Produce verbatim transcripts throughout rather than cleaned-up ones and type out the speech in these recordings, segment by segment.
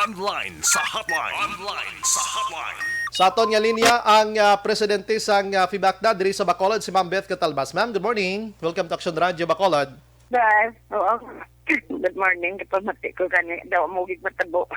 Online sa hotline. Online sa hotline. Sa aton nga linya ang, ah, presidente sang, ah, FIBACDA diri sa Bacolod, si Ma'am Beth Catalbas. Ma'am, good morning. Welcome to Action Radio Bacolod. Sir, oo. Good morning. Kapamati ko gani. Daw mo gid matabo.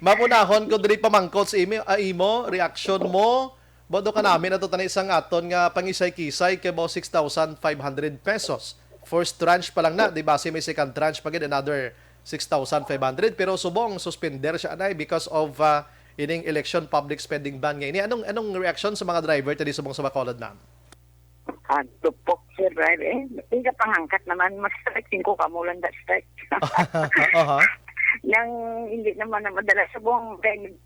Mamunahon ko diri pamangkot sa imo, ah, imo, reaksyon mo. Bodo ka namin ato tani sang aton nga pangisay-kisay kay about six thousand five hundred pesos. First tranche pa lang na, di ba? Si may second tranche pa gid, another six thousand five hundred. Pero subong, suspender siya, anay, because of, ah, ining election public spending ban nga ini. Anong, anong reaksyon sa mga driver tadi subong sa Bacolod, ma'am? Ang tupok, Sir Riley, eh. Tingka pangangkat naman, mas strike, singko ka mo lang na strike. Aha. Nang hindi naman na madala sa buong time,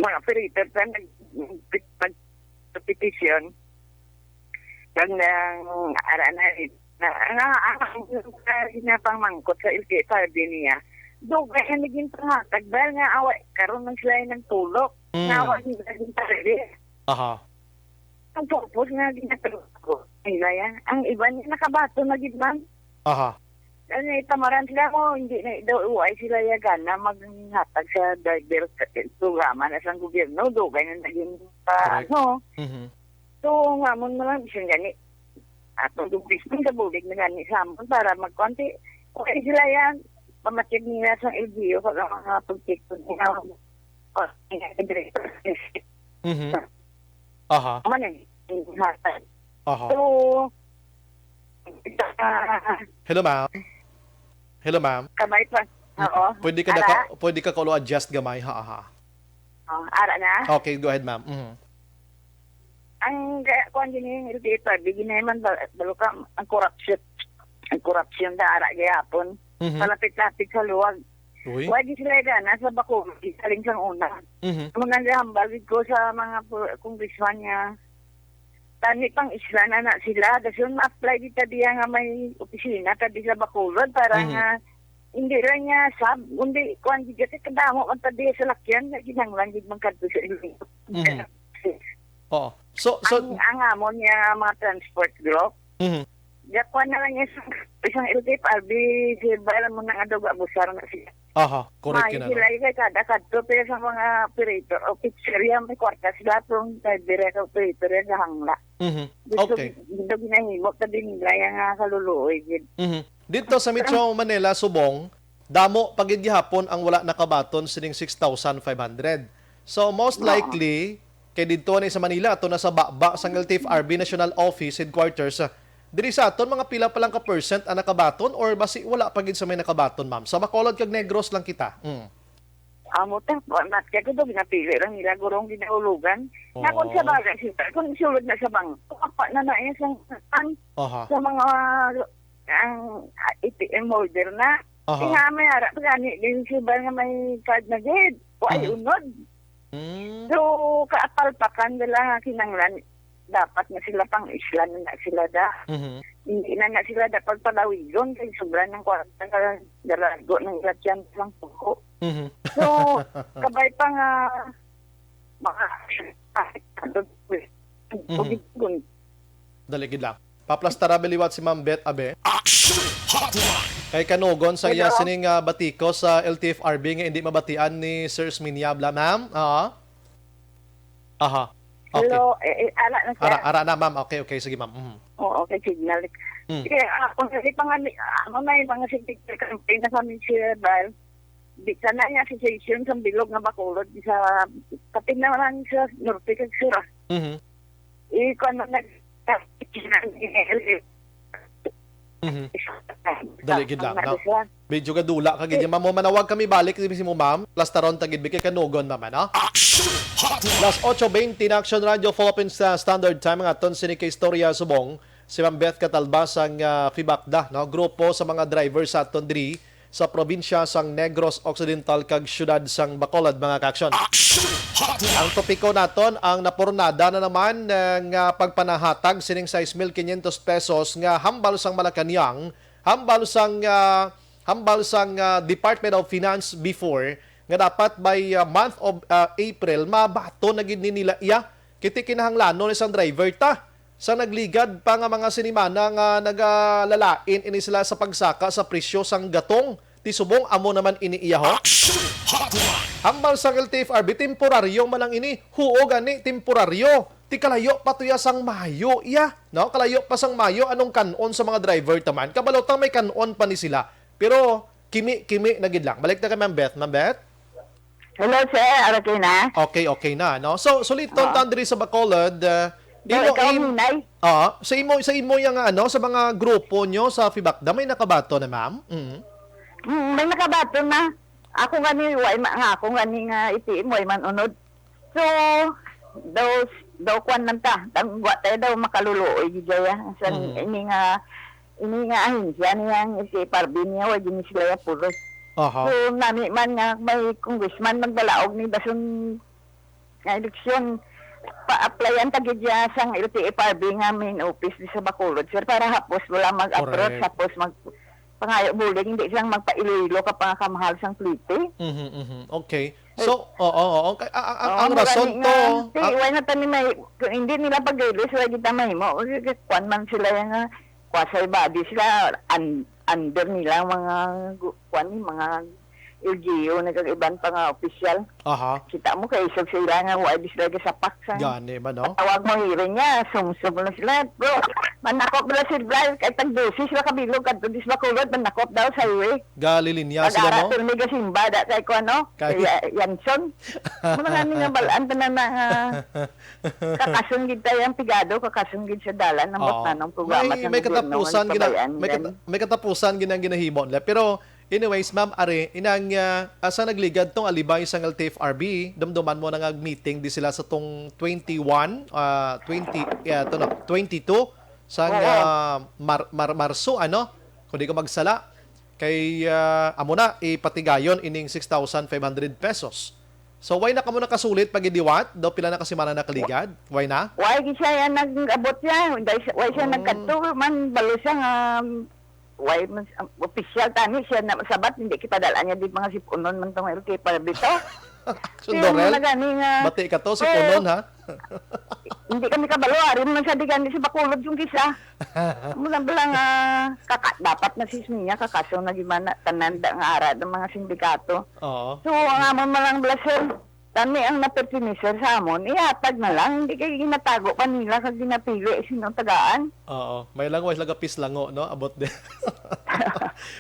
mga operator pa nag-, nag-, nag-, petition. Kag nang ara na, na, na, ang, ang, ang, ang ginapangmangkot sa L T F R B niya, dugay na naging pangatag, dahil nga away, karon man sila nagtulok, Mm. nga away nila naging pare. Aha. Ang purpose nga ginatulog ko, nila yan. Ang iba niya nakabato na gid man. Aha. Ano, itamaran sila mo, hindi na daw, why sila ya gana maghatag sa driver ka-, programa na sa gobyerno, dugay na naging pa, Correct. Ano. Mhm. So, nga mo naman, bisan gani, atong dumpis mo, sa bulig na gani sa amon para magkonti. Okay sila yan, pamatig nila sa L G U, kag ang mga pagtikod nila, oh, Mhm. Aha. Ano man eh, hatag. Aha. So, ah, Hello, ma'am. Hello, ma'am. Kamay pa. Mm. Oo. Pwede ka Ara? naka-, pwede ka kaulo adjust gamay, ha, aha. Oh, ara na? Okay, go ahead, ma'am. Mhm. Ang ga-, kuwan din yung L T F R B, ginayaman ba, balo ka, ang corruption. Ang corruption da ara gayapon. Mhm. Palapit-lapit sa luwag. Uy. Wa di sila gana sa Bacolod, saling sang una. Mhm. Muna nga hambal gid ko sa mga pu-, congressman nga, tani pang isla na na sila. Dason ma-apply di ta diya nga may opisina ta di sa Bacolod para Mhm. nga hindi lang nga sab, kundi kuan di kasi kadamo man ta diya sa lakyan nga ginanglan gid man kadto sa ilo. Mhm. Oo. So, so Ang, ang amon nga mga transport group, Mhm. gakuan na lang isang, isang L T F R B, si Bala mo nang adog abusar na siya. Aha, correct May yun, ano? sila yung kay kada kadto, pero sa mga operator o pizzeria, may kwarta sila, pero may dire ka operator yung gahangla. Mhm. Gusto Okay. gi-, gusto ginahimo, sabi nila, yung nga kaluluoy, gid. Mhm. Dito sa Metro Manila, subong, damo pa gid gihapon ang wala nakabaton sining six thousand five hundred. So, most Oo. likely, kay didto ni sa Manila, ato na sa baba sang L T F R B National Office Headquarters, ah, diri sa aton, mga pila pa lang ka percent ang nakabaton or basi wala pa gid sa may nakabaton, ma'am? Sa Bacolod kag Negros lang kita. Mm. Amo ta, wa-, mat-, kaya ko daw ginapili lang nila, gurong ginahulugan. Na kung Oo. sa bagay, sila, kung isulod na sa bangko, apa na na yung sang, Aha. sa mga, ang, ah, A T M holder na. Aha. Kaya may ara pa gani, din si Bal nga may card na gid. Wa ay Mhm. unod. Mm. So, kaapalpakan nila nga kinanglan, dapat na sila pang isla na sila da. Mhm. Hindi na na sila dapat palawigon kay sobra ng kwarta ka galago ng latyan lang puko. Mhm. So, kabay pa nga mga Mhm. Dali gid lang. Paplastar abi liwat si Ma'am Beth, abi. Action Hotline. Kay kanugon sa iya Hello. sining, ah, batiko sa L T F R B nga hindi mabatian ni Sir Sminyabla, ma'am. Ah. Aha. Okay. Hello, eh, eh, ara na, sir. Ara, ara na, ma'am. Okay, okay. Sige, ma'am. Mhm. Oo, okay, signal. Mm. Sige, ah, kung hindi pa nga ni, ah, ano na yung mga signature campaign na kami, Sir Bal, di ka na yung association sa bilog nga Bacolod, sa, pati na lang sa Norte kag Sur, ah. Mhm. Eh, kung ano, nag-, Mhm. Dali gid lang, Ang no? ano siya? Medyo gadula ka gid, ma'am. Mo manawag kami balik, di mo, ma'am. Plastaron ta gid, bigay kanugon, ma'am, ano? Action Hotline. Las ocho veinte na Action Radio, Philippines, sa Standard Time, ang aton sini ka istorya subong si Ma'am Beth Catalbas, ang, ah, FIBACDA, no? Grupo sa mga driver sa aton diri sa probinsya sang Negros Occidental kag siyudad sang Bacolod, mga ka-action. Action Hotline. Ang topiko naton, ang napurnada na naman, eh, nga pagpanahatag sining sais mil quinientos pesos nga hambal sang Malacañang, hambal sang, ah, hambal sang, ah, Department of Finance before, nga dapat by, ah, month of, ah, April, mabaton na gid ni nila iya. Kiti kinahanglanon ni sang driver ta. Sa nagligad pa nga mga sinimana nga nagalalain ini sila sa pagsaka sa presyo sang gatong, Ti subong amo naman ini iya, ho? Action Hotline! Hambal sang L T F R B, temporaryo man lang ini. Huo gani, temporaryo. Ti kalayo pa to iya sang Mayo iya, no? Kalayo pa sang Mayo, anong kan-on sa mga driver ta man? Kabalo ta may kan-on pa ni sila. Pero kimi-kimi na gid lang. Balik ta kay Ma'am Beth. Ma'am Beth? Hello, sir. Okay na? Okay, okay na, no? So, suliton Oo. ta diri sa Bacolod, uh, Daw imo ikaw, im-, Minay? Oo, sa imo, sa imo yang, ano, sa mga grupo nyo sa Fibakda, may nakabaton na, ma'am? Mm. Mm, may nakabaton na. Ako gani, way ma-, nga ako gani nga iti mo, man unod. So, daw, daw kwan man ta. Tang, wa tayo daw makaluluoy, gid, ya. Sa Mhm. ini nga, ini nga ahensya niyang L T F R B niya, wa gini sila ya pulos. Aha. So, nami man nga may congressman magbalaog ni Bason nga eleksyon, pa-applyan ta gid ya sang L T F R B nga main office di sa Bacolod, sir, para hapos wala mag-approach, Correct. hapos mag-, pangayo bulig, hindi silang magpa-Iloilo ka pangakamahal sang plite. Mhm, mhm. Okay. Eh, So, oo, oo. Kay, a-, a-, a-, oo, ang rason marami to, nga, ti, ang why na tani may, kung hindi nila pag-release, why kita mahimo? Kasi kwan man sila yan nga, quasi body sila, un-, under nila ang mga gu-, kwan, mga L G U, nagkag-iban pa nga opisyal. Aha. Kita mo, kay isog sila nga, why di sila gasapak sa Gani ba, no? Tawag mo hearing niya, sumsum na sila. Bro, manakop na si Bryce, kay tag-dosis sila kabilog, kadto dis Bacolod, manakop daw sa highway. Galilinya sila, Pag-ara no? to, may gasimba, da, kay ko, ano? Kay Kay, uh, Yanson. Muna nga nga balaan, tanan na nga, kakason gid tayo ang pigado, kakason gid sa dalan, ang Oo. bot nanong programa May, sa may gobyerno, katapusan nga gina-, kabayaan may yan. kata-, may katapusan gina-, ginahimo nila. Pero, anyways, ma'am, are, inang, ah, asa nagligad tong alibay sang L T F R B, dumduman mo na nga meeting di sila sa tong twenty-one, ah, twenty, ah, to na, twenty-two sang, Oo. ah, Mar-, Mar-, Marso, ano? Kung di ko magsala. Kay, ah, amo na, ipatigayon ining six thousand five hundred pesos. So, why na kamo nakasulit pag-idiwat? Daw pila na ka semana nakaligad? Why na? Why di siya yan nag-abot siya? Why siya, why siya Mm. nagkadto? Man, balo siya nga, why man, ang opisyal tani siya na sabat, hindi kita dalaan niya di mga sipunon man tong L K para bito. Action, Yung Dorel? mga gani nga, Bati ka to, si eh, Punon, ha? Hindi kami kabalo, ari man siya di gani si Bacolod yung kisa. Muna ba lang, ah, kaka-, dapat na si Sminya, kakaso na gimana, tanan da nga ara ng mga sindikato. Oo. So, ang amon man lang, Blaser, kami ang napertineser sa amon, ihatag na lang, hindi kay ginatago pa nila kag ginapili sino tagaan. Oo, may lang, wala gapis lango, no? About din.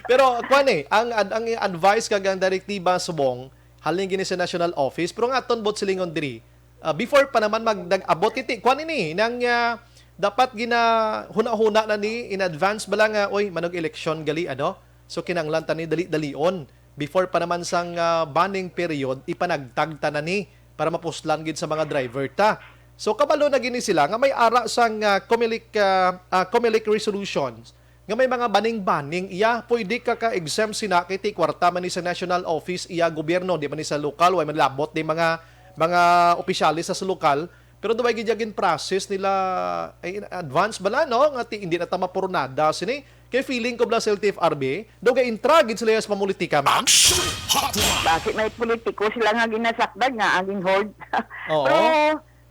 Pero, kwan eh, ang, ad-, ang advice kag ang direktiba subong, halin gini sa national office, pero ang aton bot silingon diri, ah, before pa naman mag-, nag-abot iti, kwan ini, nang, ah, dapat gina-, huna-huna na ni in advance bala nga, oy, manog eleksyon gali, ano? So, kinanglan ta ni dali-dalion. Before pa naman sang, ah, banning period, ipanagtag ta na ni para mapuslan gid sa mga driver ta. So, kabalo na gini sila nga may ara sang, ah, Comelec, ah, ah, Comelec resolutions nga may mga baning-baning iya, pwede ka ka-exempt sina kay ti kwarta man ni sa national office iya gobyerno, di man ni sa lokal, way man labot ni mga, mga opisyales sa, sa lokal, pero duway gid ya gin-process nila ay in advance bala, no? Nga ti, hindi na ta mapurnada sini. Kay feeling ko bala sa L T F R B, daw ga-intra gid sila sa pamulitika, ma'am. Action Hotline! Basi may politiko sila nga ginasakdag nga agin hold. Oo. Pero,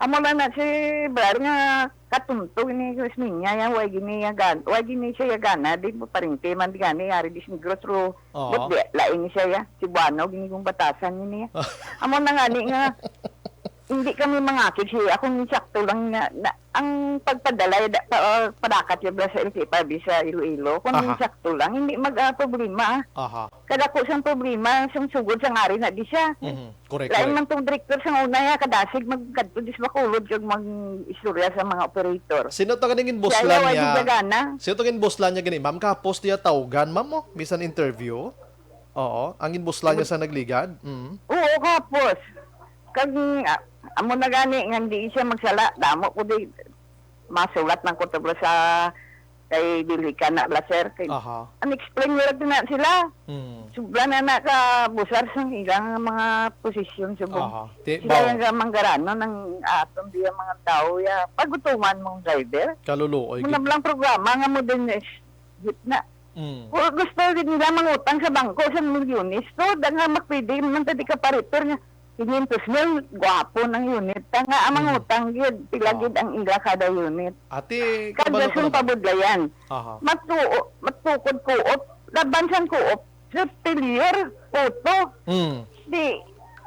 amo lang na si Brad nga katunto ni Chris Minya, yan, way gini ya gan-, way gini siya ya gana, di mo paringke man di gani, ari di si Negros, ro, Oo. but di, lain ni siya ya, Cebuano, gini kong batasan gini ya. Amo na nga ni nga, hindi kami mangakig siya, akong sakto lang nga, na, ang pagpadala, da, pa, padakat yung sa L T F R B sa Iloilo, kung Aha. sakto lang, hindi mag, ah, problema. Aha. Kadako siyang problema, siyang sugod sa ngari na di siya. Mhm. Correct, Lain correct. man tong direktor sa una, ya, kadasig magkadto dis Bacolod kag mag-istorya sa mga operator. Sino to ganing Siya, inbuslan ya, niya? wadi gagana. Sino to ganing inbuslan niya gani, ma'am? Kapos niya tawgan, ma'am, oh? Bisan interview? Oo, ang inbuslan niya sa nagligad? Mm. Oo, kapos. Kag, ah, amo na gani, nga hindi siya magsala. Damo ko di, masulat ng kutob sa kay Bilika na bla, sir. Kay, Aha. Unexplained wala din na sila. Hmm. Sobra na na ka busar sa ilang mga posisyon subong. Aha. Ti-, Sila bao. yung manggarano ng aton diya mga tao ya pagutuman mong driver. Kaluluoy Muna gid. lang programa nga modernized gitna. Mm. Kung gusto din nila mangutang sa bangko sa milyones, so, da nga magpwede man ta di ka pa-repair nga quinientos mil, gwapo ng unit. Ta nga ang Mm. mangutang gyud, pila Oo. gyud ang ila kada unit. Ati, Kag kabalo ka dason naman. pabudlayan. Aha. Matuo, matukod kuop, laban sang kuop. Sir, failure, puto. Mm. Di,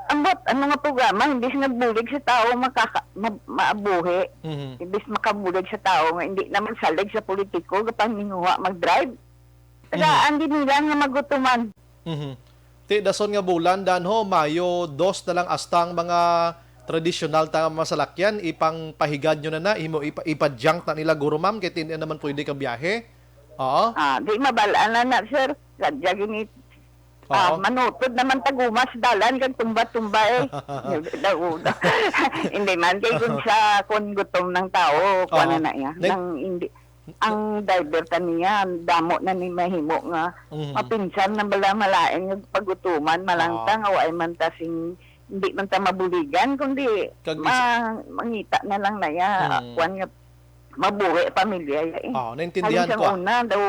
ambot, ano nga programa, imbis nga bulig sa tao makaka-, ma-, maabuhi, Mhm. imbis makabulig sa tao nga hindi na magsalig sa politiko, gapanginguha mag-drive. Tagaan din nila nga magutuman. Mhm. Ti, dason nga bulan, danho, Mayo dos na lang, hasta ang mga tradisyonal ta nga masalakyan, ipangpahigad nyo na na, imo ipa-, ipa-junk na nila, guro, ma'am, kay hindi naman pwede ka biyahe. Oo. Ah, di mabal-an na na, sir. Sadya gini, ah, Oo. manutod naman tagumas dalan kag tumba-tumba, eh. Daw, daw. Hindi man, kay kung sa, kung gutom ng tao, kuwan Oo. na na iya. Nag- Nang hindi, ang driver ta niya, damo na ni mahimo nga Mhm. mapinsan na bala malain nga pagutuman, malangtang, Oo. o ay man ta sing, hindi man ta mabuligan, kundi Kag ma-, isa mangita na lang na iya, Mhm. kuwan nga, mabuhi pamilya ya, eh. Oo, naintindihan Halin sang ko, ah. una, daw,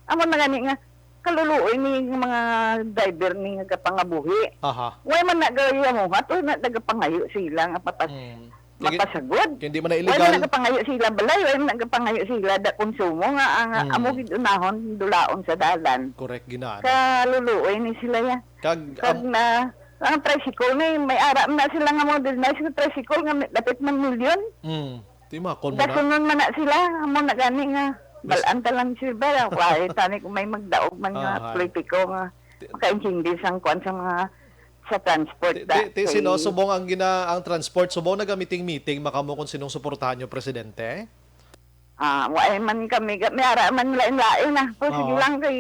amo na gani nga, kaluluoy ni nga mga driver ni nga gapangabuhi. Aha. Way man na gayamuhat, o na nagapangayo sila nga patas-, Mm. Kaya gi-, mapasagod. kaya hindi man na Way man illegal. nagapangayo sila balay, way man nagapangayo sila da konsumo nga ang Mm. amo gid unahon dulaon sa dalan. Correct, ginaan. Kaluluoy ni sila ya. Kag Kag ang na, ang tricycle ni, may ara na sila nga modernize nga tricycle nga may, dapit man milyon. Mm. Ti, makon mo na. Dasunon man na sila, amo na gani nga. Bas- Balaan ta lang, sir, ba? Wala, tani kung may magdaog man nga Ahay. politiko nga Ti- makaintindi sang kuwan sa mga, sa transport Ti, da, ti, ti, sino, kay subong ang gina-, ang transport, subong nagamiting meeting, makamo kung sinong suportahan nyo, Presidente? Ah, wala man kami, ga-, may ara man lain-lain na. Pero sige Oo. lang, kay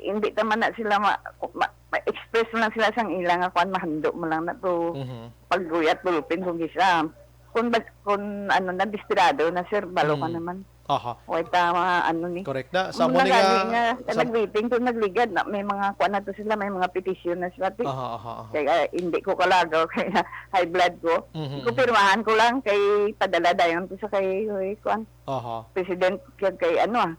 hindi ta man na sila ma-, ma-, ma-express mo lang sila sang ilang nga kuwan, mahando mo lang na to. Mhm. Pagguyat bulpin kung gisa. Kung bas-, kung ano na, desperado na, sir, balo ka Mm. naman. Aha. Way ta, mga ano ni. Correct na. Sa Amo mo na ni gani nga, nga, sa nag-waiting to, nagligad na, may mga kuan na to sila, may mga petisyon na sila, ti. Aha, aha, aha. Kaya hindi ko kalagaw, kaya high blood ko. Mhm, mhm. Ipirmahan ko lang, kay padala dayon ko sa kay, kay kuan, Aha. President, kay, kay ano, ah,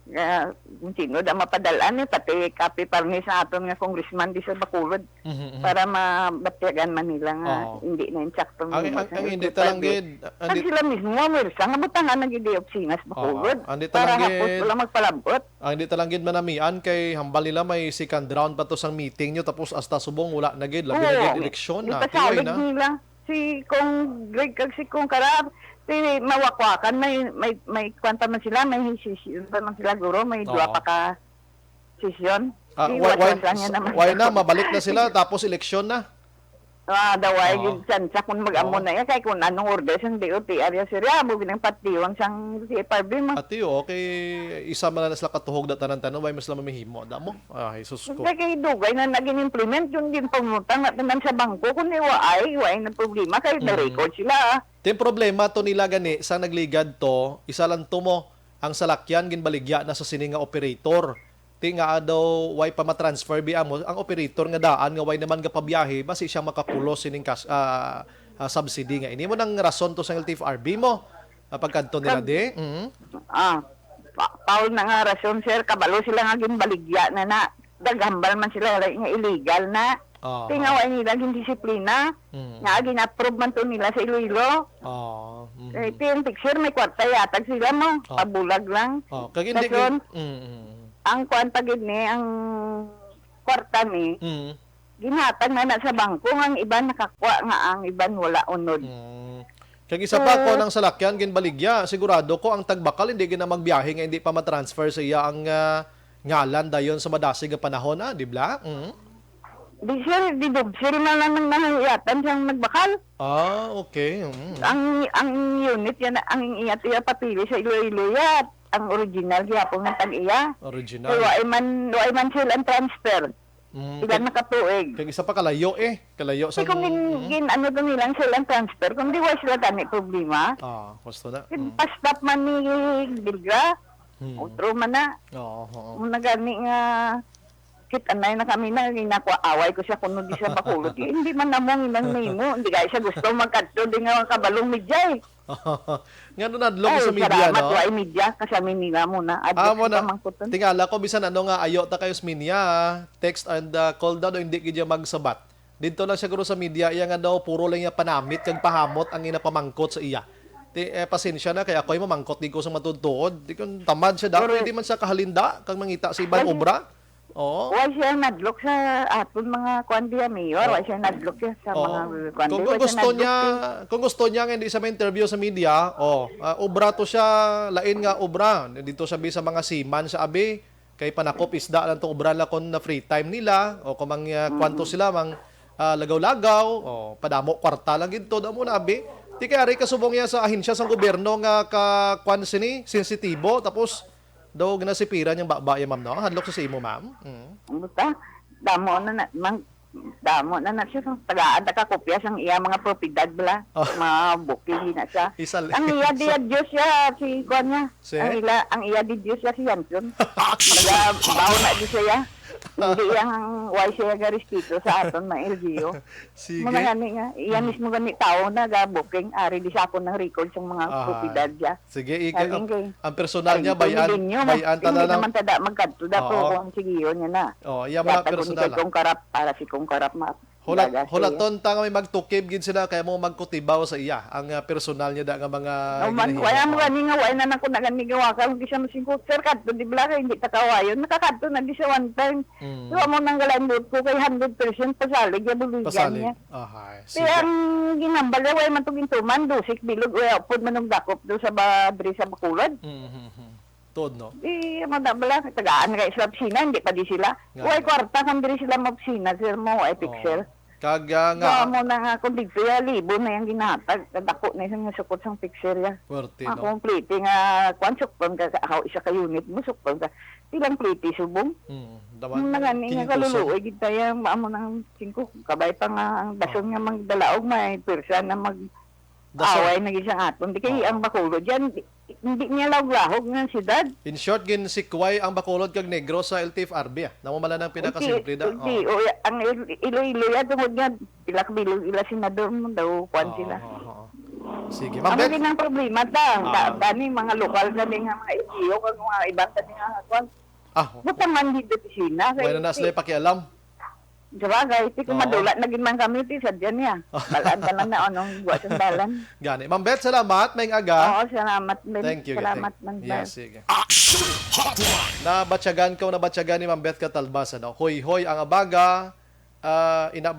nga kung sino da mapadal-an, eh, pati copy parni sa aton nga congressman di sa Bacolod, Mhm, mhm. para mabatyagan man nila nga Oo. hindi na insakto Ang, ang, ang hindi talang gid, ang Ang di- sila mismo, Mirsa, nga butangan na gid di opisina sa Oo. Bacolod. Ang di Para talang hapos gid, wala magpalabot. Ang di talang gid manamian kay hambal nila may second round pa to sang meeting nyo, tapos hasta subong wala na gid, labi na Oo, gid eleksyon na, tiway ipasalig na. nila. Si Kong Greg kag si Kong Karar, si mawakwakan, may, may, may kwan pa man sila, may session pa man sila, guro, may duwa Oo. pa ka sesyon. Ah, Di why, why, waswas lang yan naman. why na? Mabalik na sila, tapos eleksyon na. Ah, daw ay Oo. gid chance kung mag-amo Oo. na yan, kay kung anong order sang D O T R ya, sir, ya, mo ginang patiyon sang C F R B mo. Ati, okay, isa man na sila katuhog da tanan-tanan, why mas lang mamihimo, da mo? Ah, Jesus ko. Kaya kay dugay na naging implement yung ginpangutang na tanan sa bangko, kung di wa ay, wa ay na problema, kay Mm. na-record sila, ah. Ti ang problema to nila gani, sa nagligad to, isa lang to mo, ang salakyan ginbaligya na sa sini nga operator. Ti nga daw, way pa matransfer bi amo, ang operator nga daan nga way naman gapabiyahe, basi siya makapulos sining kas-, ah, ah, subsidy nga ini. Mo nang rason to sa L T F R B mo, ah, pagkadto nila Kag-, di? Mhm. ah, pa-, Paul na nga rason, sir, kabalo sila nga ginbaligya na na. Daghambal man sila, like, nga illegal na. Aha. Ti nga wa nila gindisiplina, Mm. nga gin-approve man to nila sa Iloilo. Ah, mhm. Eh, ti ang picture, may kwarta yatag sila mo, Ah. pabulag lang. Ah, kag hindi Kason, gid-, mm, mm, mm. ang kuwan pa gid ni, ang kwarta ni, Mm. ginhatag na na sa bangko, nga ang iban nakakwa, nga ang iban wala unod. Mm. Kag isa pa, So, kung ang salakyan ginbaligya, sigurado ko ang tagbakal hindi gid na magbiyahe nga hindi pa matransfer sa iya ang, ah, ngalan dayon sa madasig nga panahon, ah, di bla? Mm. Di, sir, di dub, sir, na lang nang nahiyatan siyang nagbakal. Ah, okay. Mm. Ang, ang unit yan, ang iyat iya papili sa Iloilo ya, ang original gyapon nga tag iya. Original. Kay wa man, wa man sila ang transfer. Mm, Ilan kay, na ka tuig? Kay isa pa kalayo eh. Kalayo sa Kay kung gin-, mm. gin-, ano to nilang sila ang transfer, kung di wa sila gani problema. Ah, gusto na. Kay Mm. pa-stop man ni Bilga, Mm. utro man na. Oo, oo. Kung nagani nga, kit-anay na kami na, ginakuha, away ko siya kuno di siya Bacolod. Eh, hindi man namo ang ilang nimo. Hindi kaya siya gusto magkadto di nga kabalong media eh. Ngano nadlok Ay, sa media, salamat, no? Wa ay media, kasami nila muna. Adto Ah, mo sa na, pamangkuton. Tingala ko, bisan ano nga, ayo ta kayo sa media, text and, ah, call daw, daw hindi gid niya magsabat. Dito lang siguro sa media, iya nga daw, puro lang niya panamit, kag pahamot ang ina pamangkot sa iya. Ti, eh, pasensya na, kay ako'y mamangkot, di ko sa matuod-tuod. Di ko tamad siya daw, Correct. Hindi man siya kahalinda, kag mangita sa ibang Lagi. obra. Oo. Why siya nadlok sa aton mga kwan diya, Mayor? Why siya nadlok siya sa Oo. mga kwan Kung, diya? Kung Why siya gusto nadlok niya, siya? Kung gusto niya nga hindi siya ma-interview sa media, oh, ah, obra to siya, lain nga obra. Dito siya bi sa mga seaman sa abi, kay panakop isda lang to obra la kon na free time nila, o kung mang, ah, kwanto Mm-mm. sila, mang, ah, lagaw-lagaw, o padamo kwarta lang gid to, damo na abi. Di kay ari kasubong niya sa ahensya sang gobyerno nga ka, kwan sini, sensitibo, tapos daw ginasipiran niyang baba ya, ma'am, no? Hadlok sa, sa imo, ma'am. Mm. Ang buta, damo na na, mang, damo na na siya. Tagaan ta ka kopya sang iya mga propiedad bala. Oh. Mga booking na siya. Isal-, Ang iya isal- diya Diyos ya, si kuan niya. Si? Ang ila, ang iya di Diyos ya si Yanson. Action! Nagabaw na di siya. Hindi yang why siya ga respeto sa aton mga L G U. Sige. Mga gani nga, iya Mm. mismo gani tao na ga booking, ari di sa akon ang record sang mga Aha. propiedad ya. Sige, i-, Galing ang, kay ang personal niya, Galing kay bayaan, Milenyo, mas bayaan ta hindi na lang. naman tada magkadto da po Oo. kung sige yun niya na. Oh, iya mga Yata ko ni personal, kay ah. Kong Karap, para si Kong Karap ma-, Hulat-, baga siya. hulaton ta nga may magtukib gid sila kaya mo magkutibaw sa iya ang, ah, personal niya da nga mga No man, ginahimuon. Wala mo gani nga, wala na nako na gani gawa ka, kung siya masingkot, sir, kadto di bala kay hindi ta kawayon, nakakadto na di siya one time. Mm. So, amo nang galain ko kay hundred percent pasalig ya buligan Pasalig. niya. Ahay, Kaya sige. ang ginambal niya, wala man to gintuman, dusik bilog, wala pod manong dakop do sa ba-, diri sa Bacolod. Mhm. Tuod, no? Di, amo na bala, tagaan na kay sila opisina, hindi pa di sila. Nga, Way nga. kwarta kung diri sila maopisina, sir, mo, ay Oo. fixer. Kag, ah, nga So, amo na nga, kung dito ya, libo na yung ginatag, kadako na yung sukot sang fixer ya. Pwerte, Mga no? complete nga, kwan, sukton ka, ka, ako, isa ka unit mo, sukton ka. Ilang plete, subong? Mm, daman Ang na, nangani nga quinientos. kaluluoy, gid tayo, amo nang singko, kabay pa nga, ang dason Oh. nga magdalaog, may pwersa na mag-, Dason. away na gid sang aton. Di kay Oo. ang Bacolod yan, di, hindi niya lahog-lahog nga siyudad. In short, ginsikway ang Bacolod kag Negros sa L T F R B, ah. Namo man lang ang pinakasimple da. Hindi, Oo. o, ang Il-, Iloilo yan, tungod nga, ila kabilog, ila senador mo daw, kwan Oo, sila. oo, oo. Sige. Ma'am Amo Beth? din ang problema ta. Ah. Da-, dani, mga lokal gani nga mga L G U, kag mga ibang gani nga, kwan. Ah. Butangan gid opisina, kay Wala na sila pakialam. Sabagay, ti kung Oo. madula na gid man kami, ti, sadya niya. Balaan ka lang na anong buwas ang dalan. Gani. Ma'am Beth, salamat. Maayong aga. Oo, salamat, Ben. Thank you, Salamat, thank-, man, yes, Ben. sige. Action Hotline! Nabatyagan ko, nabatyagan ni Ma'am Beth Catalbas, ano? Hoy-hoy ang abaga, ah, ina